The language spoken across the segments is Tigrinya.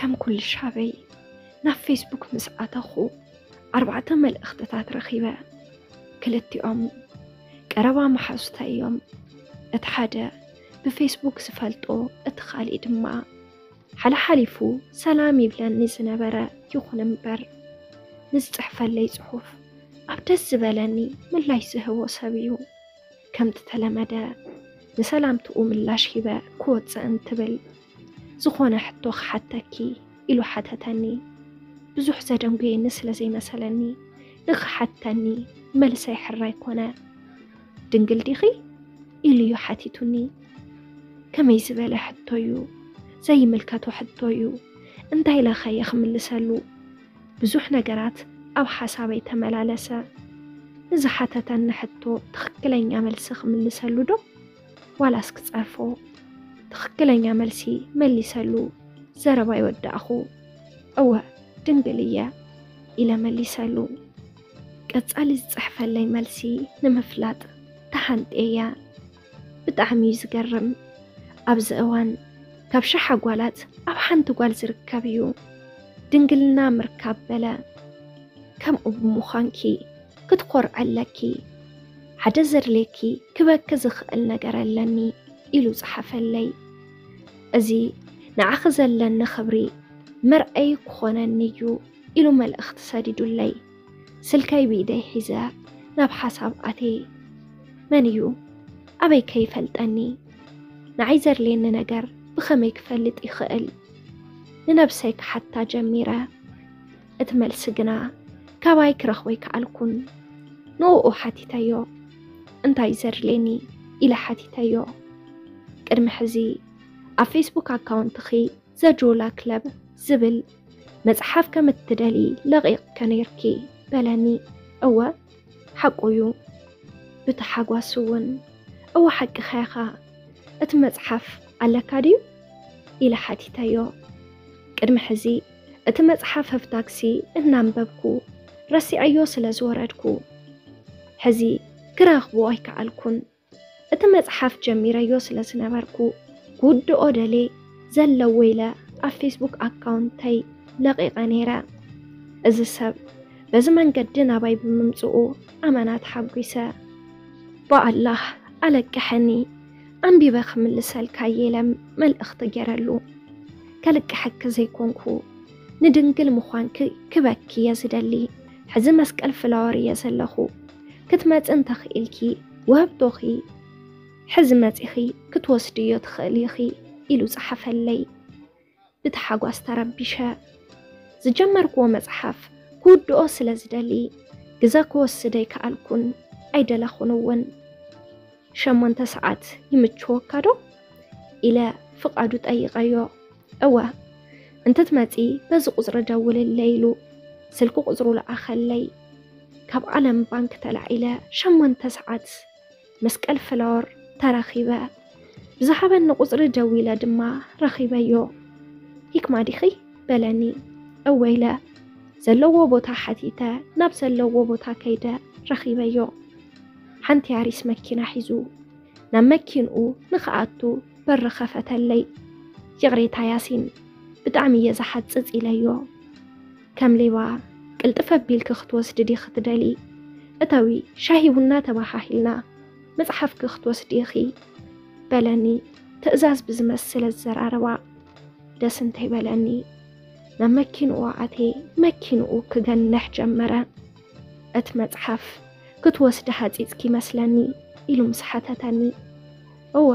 ከም ኩሉ ሻበይ ናብ ፌስቡክ ምስ ኣተኹ ኣርባዕተ መልእኽትታት ረኺበ። ክልቲኦም ቀረባ መሓዙተይ እዮም። እቲ ሓደ ብፌስቡክ ዝፈልጦ፣ እቲ ካሊእ ድማ ሓለሓሊፉ ሰላም ይብለኒ ዝነበረ። ይኹን እምበር ንዝጽሕፈለይ ጽሑፍ ኣብ ደስ ዝበለኒ ምላሽ ዝህቦ ሰብ እዩ። ከምቲ ተለመደ ንሰላምትኡ ምላሽ ሂበ ክወጽእ እንትብል፣ ዝኾነ ሕቶ ክሓተኪ ኢሉ ሓተተኒ። ብዙሕ ዘደንጉየኒ ስለ ዘይመሰለኒ ንኽሓተኒ መልሰይ ሕራይ ኮነ። ድንግል ዲኺ ኢሉ እዩ ሓቲቱኒ። ከመይ ዝበለ ሕቶ እዩ? ዘይምልከቶ ሕቶ እዩ። እንታይ ኢለ ኸየ ክምልሰሉ? ብዙሕ ነገራት ኣብ ሓሳበይ ተመላለሰ። ንዝሓተተኒ ሕቶ ትኽክለኛ መልሲ ክምልሰሉ ዶ ዋላስ ክጸርፎ? ትኽክለኛ መልሲ መሊሰሉ ዘረባይ ወዳእኹ። እወ ድንግል እየ ኢለ መሊሰሉ። ቀጻሊ ዝጽሕፈለይ መልሲ ንምፍላጥ ተሃንጥየ እየ። ብጣዕሚ እዩ ዝገርም። ኣብዚ እዋን ካብ ሽሕ ኣጓላት ኣብ ሓንቲ ጓል ዝርከብ እዩ ድንግልና ምርካብ በለ። ከምኡ ብምዃንኪ ክትኮርዒ ኣለኪ። ሓደ ዘድልየኪ ክበኪ ዝኽእል ነገር ኣለኒ ኢሉ ጸሓፈለይ። እዚ ንዓኺ ዘለኒ ክብሪ መርኣዪ ክኾነኒ እዩ ኢሉ መልእኽቲ ሰዲዱለይ። ስልከይ ብኢደይ ሒዘ ናብ ሓሳብ ኣትየ። መን እዩ? ኣበይ ከ ይፈልጠኒ? ንዓይ ዘድልየኒ ነገር ብኸመይ ክፈልጥ ይኽእል? ንነብሰይ ክሓታ ጀሚረ። እቲ መልሲ ግና ካባይ ክረኽቦ ኣይከኣልኩን። ንእኡ ሓቲተዮ። እንታይ እዩ ዘድልየኒ? ኢለ ሓቲተዮ። ቅድሚ ሕዚ ኣብ ፌስቡክ ኣካውንትኺ ዘጆላ ክለብ ዝብል መጽሓፍ ከም እትደሊ ለቒቕኪ ነይርኪ በለኒ። እወ ሓቁ እዩ። ብታሓጓስ እውን፣ እወ ሓቅኻ ኢኻ፣ እቲ መጽሓፍ ኣለካ ድዩ? ኢለ ሓቲተዮ። ቅድሚ ሕዚ እቲ መጽሓፍ ኣብ ታክሲ እናንበብኩ ረሲዐዮ ስለ ዝወረድኩ፣ ሕዚ ክረኽቦ ኣይከኣልኩን። እቲ መጽሓፍ ጀሚረዮ ስለ ዝነበርኩ ክውድኦ ደልየ ዘለዎ ኢለ ኣብ ፌስቡክ ኣካውንተይ ለቒቐ ነይረ። እዚ ሰብ በዚ መንገዲ ናባይ ብምምጽኡ ኣመና ተሓጒሰ። ብኣላህ ኣለቅሐኒ፣ ኣንቢበ ክምልሰልካ እየ ኢለ መልእኽቲ ገይረሉ። ከልቅሐኪ ዘይኮንኩ ንድንግል ምዃንኪ ክበኪ እየ ዝደሊ። ሕዚ መስቀል ፍላወር እየ ዘለኹ። ክትመጺ እንተኽኢልኪ ውህብቶኺ ሕዚ መጺኺ ክትወስድዮ ትኽእሊ ኢኺ ኢሉ ጸሓፈለይ። ብታሓጓስ ተረቢሸ። ዝጀመርክዎ መጽሓፍ ክውድኦ ስለ ዝደሊ ግዘ ክወስድ ኣይከኣልኩን ኣይደለኹን እውን። ሸሞንተ ሰዓት ይምችወካ ዶ? ኢለ ፍቓዱ ጠይቐዮ። እወ፣ እንትትመጺ በዚ ቁጽሪ ደውልለይ ኢሉ ስልኪ ቁጽሩ ለኣኸለይ። ካብ ዓለም ባንክ ተላዒለ ሸሞንተ ሰዓት መስቀል ፍላወር ተረኺበ። ብዝሃበኒ ቁጽሪ ደዊለ ድማ ረኺበዮ። ሂክማ ዲኺ? በለኒ። እወ ኢለ ዘለዎ ቦታ ሓቲተ ናብ ዘለዎ ቦታ ከይደ ረኺበዮ። ሓንቲ ያሪስ መኪና ሒዙ ናብ መኪንኡ ንኽኣቱ በሪ ኸፈተለይ። ይቕሬታ ያሲን፣ ብጣዕሚ እየ ዝሓጽጽ ኢለዮ። ከም ሌባ ቅልጥፍ ኣቢልኪ ክትወስዲ ዲኺ ትደልዪ? እተዊ፣ ሻሂ ቡና ተበሃሂልና፣ መጽሓፍኪ ክትወስዲ ኢኺ በለኒ ትእዛዝ ብዝመስል ኣዘራርባ። ደስ እንተይበለኒ ናብ መኪንኡ ኣትየ መኪንኡ ክገንሕ ጀመረ። እቲ መጽሓፍ ክትወስዲ ሃጺጽኪ ይመስለኒ ኢሉ ምስ ሓተተኒ፣ እወ፣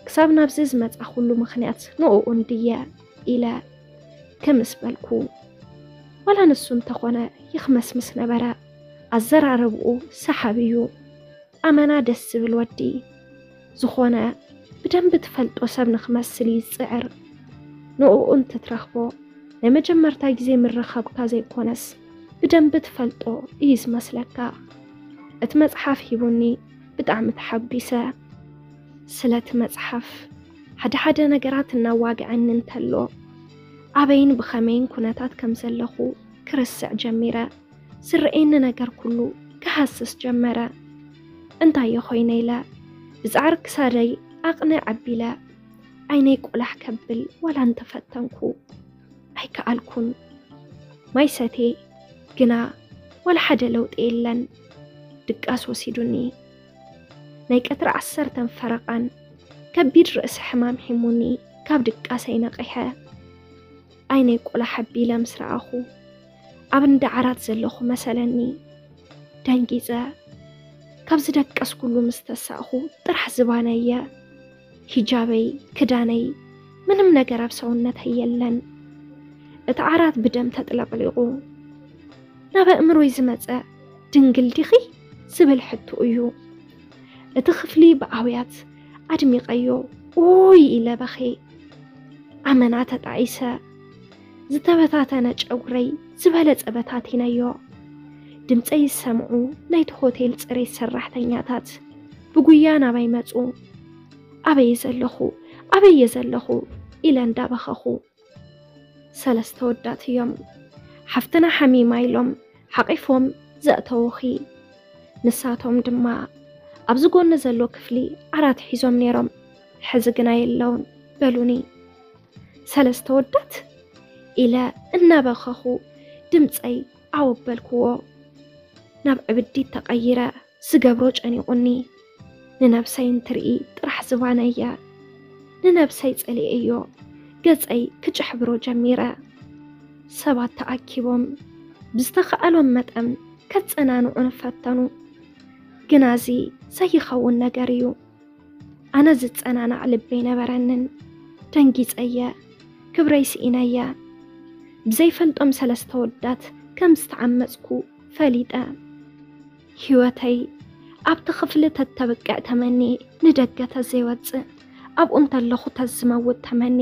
ክሳብ ናብዚ ዝመጻኹሉ ምኽንያት ንእኡ እንድየ ኢለ ክምስ በልኩ። ዋላ ንሱ እንተኾነ ይኽመስምስ ነበረ። ኣዘራርብኡ ሰሓቢ እዩ። ኣመና ደስ ዝብል ወዲ። ዝኾነ ብደንቢ ትፈልጦ ሰብ ንኽመስል እዩ ዝጽዕር። ንእኡ እንትትረኽቦ ናይ መጀመርታ ግዜ ምርኻብካ ዘይኮነስ ብደንቢ ትፈልጦ እዩ ዝመስለካ። እቲ መጽሓፍ ሂቡኒ ብጣዕሚ ተሓጒሰ። ስለቲ መጽሓፍ ሓደ ሓደ ነገራት እናዋግዐኒ እንተሎ ኣበይን ብኸመይን ኩነታት ከም ዘለኹ ክርስዕ ጀሚረ። ዝረኣየኒ ነገር ኩሉ ክሃስስ ጀመረ። እንታይ እየ ኮይነ ኢለ ብጻዕሪ ክሳደይ ኣቕንዕ ኣቢለ ዓይነይ ቆላሕ ከብል ዋላ እንተፈተንኩ ኣይከኣልኩን። ማይ ሰትየ፣ ግና ዋላ ሓደ ለውጢ የለን። ድቃስ ወሲዱኒ። ናይ ቀትሪ ዓሰርተን ፈረቓን ከቢድ ርእሲ ሕማም ሒሙኒ ካብ ድቃሰይ ነቒሐ። ዓይነይ ቆላሕ ኣቢለ ምስ ረኣኹ፣ ኣብ እንዳ ዓራት ዘለኹ መሰለኒ። ደንጊጸ። ካብ ዝደቀስኩሉ ምስ ተሳእኹ ጥራሕ ዝባነየ። ሂጃበይ፣ ክዳነይ፣ ምንም ነገር ኣብ ሰውነተይ የለን። እቲ ዓራት ብደም ተጥለቕሊቑ። ናብ ኣእምሮይ ዝመጸ፣ "ድንግል ዲኺ?" ዝብል ሕቶ እዩ። እቲ ክፍሊ ብኣውያት ኣድሚቐዮ። ኡይ ኢለ በኽየ። ኣመና ተጣዒሰ። ዝተበታተነ ጨጉረይ ዝበለጸ በታቲነዮ። ድምጸይ ዝሰምዑ ናይቲ ሆቴል ጽሬት ሰራሕተኛታት ብጉያ ናባይ መጹ። "ኣበየ ዘለኹ? ኣበየ ዘለኹ?" ኢለ እንዳበኸኹ። ሰለስተ ወዳት እዮም። "ሓፍትና ሓሚማ" ኢሎም ሓቒፎም ዘእተዉኺ። ንሳቶም ድማ ኣብዚ ጎኒ ዘሎ ክፍሊ ዓራት ሒዞም ነይሮም፣ ሕዚ ግና የለውን በሉኒ። "ሰለስተ ወዳት?" ኢለ እናበኸኹ ድምጸይ ኣወበልክዎ። ናብ ዕብዲት ተቐይረ። ዝገብሮ ጨኒቑኒ። ንነብሰይ እንትርኢ ጥራሕ ዝባነየ። ንነብሰይ ጸሊኤዮ። ገጸይ ክጭሕብሮ ጀሚረ። ሰባት ተኣኪቦም ብዝተኻእሎም መጠን ከጸናንዑኒ ፈተኑ። ግና እዚ ዘይኸውን ነገር እዩ። ኣነ ዝጸናናዕ ልቢ ኣይነበረንን። ደንጊጸየ። ክብረይ ስኢነየ። ብዘይፈልጦም ሰለስተ ወዳት ከም ዝተዓመጽኩ ፈሊጠ። ህይወተይ ኣብቲ ክፍሊ ተተብቅዕ ተመኒ፣ ንደገ ተዘይወጽእ፣ ኣብኡ እንተለኹ ተዝመውት ተመኒ፣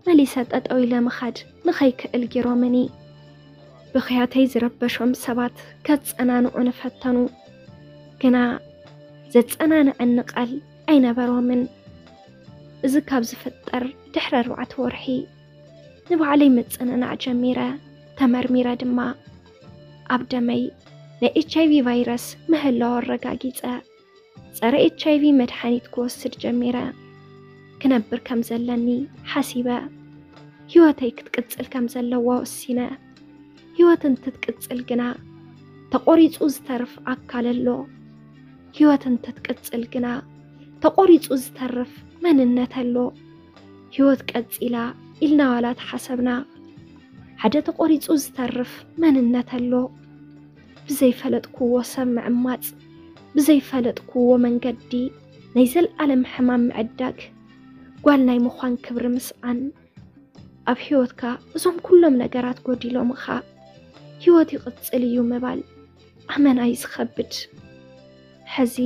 መሊሰ ጠጠው ኢለ ምኻድ ንኸይክእል ጌሮምኒ። ብኽያተይ ዝረበሾም ሰባት ከጸናንዑኒ ፈተኑ፣ ግና ዘጸናንዐኒ ቃል ኣይነበሮምን። እዚ ካብ ዝፍጠር ድሕሪ ኣርባዕተ ወርሒ ንባዕለይ ምጽንናዕ ጀሚረ፣ ተመርሚረ ድማ። ኣብ ደመይ ናይ ኤች ኣይ ቪ ቫይረስ ምህላው ኣረጋጊጸ። ጸረ ኤች ኣይ ቪ መድሓኒት ክወስድ ጀሚረ። ክነብር ከም ዘለኒ ሓሲበ። ህይወተይ ክትቅጽል ከም ዘለዋ ወሲነ። ህይወት እንትትቅጽል ግና ተቖሪጹ ዝተርፍ ኣካል ኣሎ። ህይወት እንትትቅጽል ግና ተቖሪጹ ዝተርፍ መንነት ኣሎ። ህይወት ቀጺላ ኢልና ዋላ ተሓሰብና፣ ሓደ ተቖሪጹ ዝተርፍ መንነት ኣሎ። ብዘይፈለጥክዎ ሰብ ምዕማጽ፣ ብዘይፈለጥክዎ መንገዲ ናይ ዘልኣለም ሕማም ምዕዳግ፣ ጓል ናይ ምዃን ክብሪ ምስኣን፣ ኣብ ህይወትካ እዞም ኩሎም ነገራት ጎዲሎምኻ፣ ህይወት ይቕጽል እዩ ምባል ኣመና እዩ ዝኸብድ። ሕዚ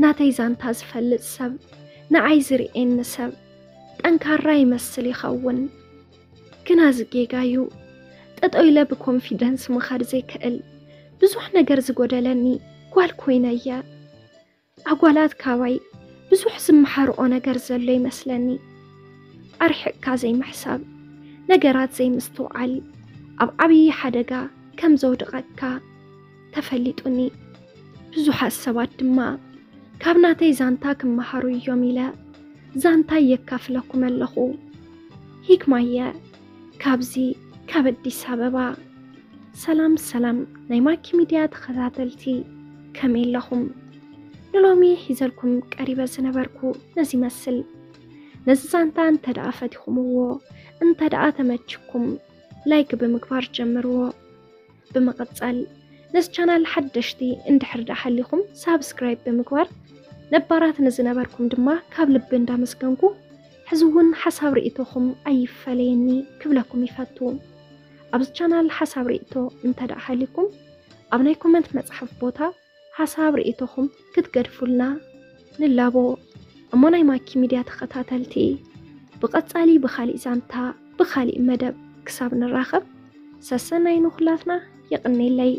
ናተይ ዛንታ ዝፈልጥ ሰብ፣ ንዓይ ዝርእየኒ ሰብ፣ ጠንካራ ይመስል ይኸውን። ግና እዚ ጌጋ እዩ። ጠጠው ኢለ ብኮንፊደንስ ምኻድ ዘይክእል፣ ብዙሕ ነገር ዝጎደለኒ ጓል ኮይነ እየ። ኣጓላት ካባይ ብዙሕ ዝመሃርኦ ነገር ዘሎ ይመስለኒ። ኣርሒቕካ ዘይምሕሳብ፣ ነገራት ዘይምስትውዓል ኣብ ዓብዪ ሓደጋ ከም ዘውድቐካ ተፈሊጡኒ። ብዙሓት ሰባት ድማ ካብ ናተይ ዛንታ ክመሃሩ እዮም ኢለ ዛንታይ የካፍለኩም ኣለኹ። ሂክማየ ካብዚ ካብ ኣዲስ ኣበባ። ሰላም ሰላም ናይ ማኪ ሚድያ ተኸታተልቲ፣ ከመይ ኣለኹም? ንሎሚ ሒዘልኩም ቀሪበ ዝነበርኩ ነዚ ይመስል። ነዚ ዛንታ እንተ ደኣ ፈቲኹምዎ፣ እንተ ደኣ ተመችኩም፣ ላይክ ብምግባር ጀምርዎ። ብምቕጻል ነዚ ቻናል ሓደሽቲ እንድሕር ደኣ ሃሊኹም ሳብስክራይብ ብምግባር፣ ነባራት ንዝነበርኩም ድማ ካብ ልቢ እንዳመስገንኩ፣ ሕዚ እውን ሓሳብ ርእይቶኹም ኣይፈለየኒ ክብለኩም ይፈቱ። ኣብዚ ቻናል ሓሳብ ርእይቶ እንተ ደኣ ሃሊኩም፣ ኣብ ናይ ኮመንት መጽሓፍ ቦታ ሓሳብ ርእይቶኹም ክትገድፉልና ንላቦ። እሞ ናይ ማኪ ሚድያ ተኸታተልቲ፣ ብቐጻሊ ብኻሊእ ዛንታ፣ ብኻሊእ መደብ ክሳብ ንራኸብ፣ ሰሰናይ ንኹላትና፣ የቕኔለይ።